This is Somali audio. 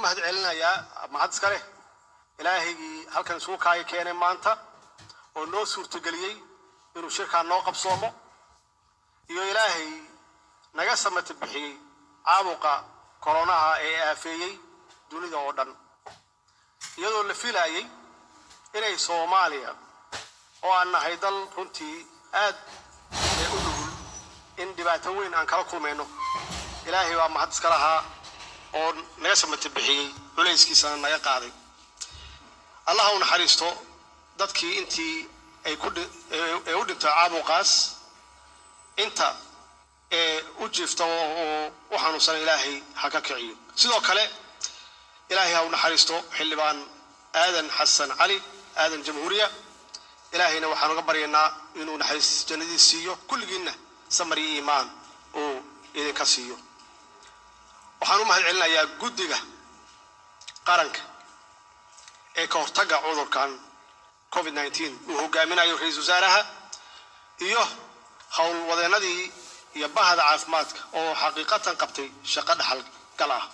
Mahad celinayaa, mahad iska leh Ilaahaygii halkan isugu kaaya keenay maanta oo noo suurtageliyey inuu shirkaan noo qabsoomo, iyo Ilaahay naga samata bixiyey caabuqa koronaha ee aafeeyey dunida oo dhan, iyadoo la filaayey inay Soomaaliya oo aan nahay dal runtii aad ee u nugul in dhibaato weyn aan kala kulmayno. Ilaahay baa mahad iska lahaa oo naga samata bixiyey, culayskiisana naga qaaday. Allah u naxariisto dadkii intii ay ku ee u dhintay caabuqaas, inta ee u jiifta oo u xanuunsan Ilaahay ha ka kiciyo. Sidoo kale Ilaahay ha u naxariisto Xildhibaan Aadan Xasan Cali, Aadan Jamhuuriya. Ilaahayna waxaan uga baryaynaa inuu naxariis jannadiis siiyo, kulligiinna samar iyo iimaan uu idinka siiyo. Waxaan u mahad celinayaa guddiga qaranka ee ka hortagga cudurkan COVID-19 uu hogaaminayo ra-iisul wasaaraha iyo howlwadeennadii iyo bahda caafimaadka oo xaqiiqatan qabtay shaqo dhaxal gal ah.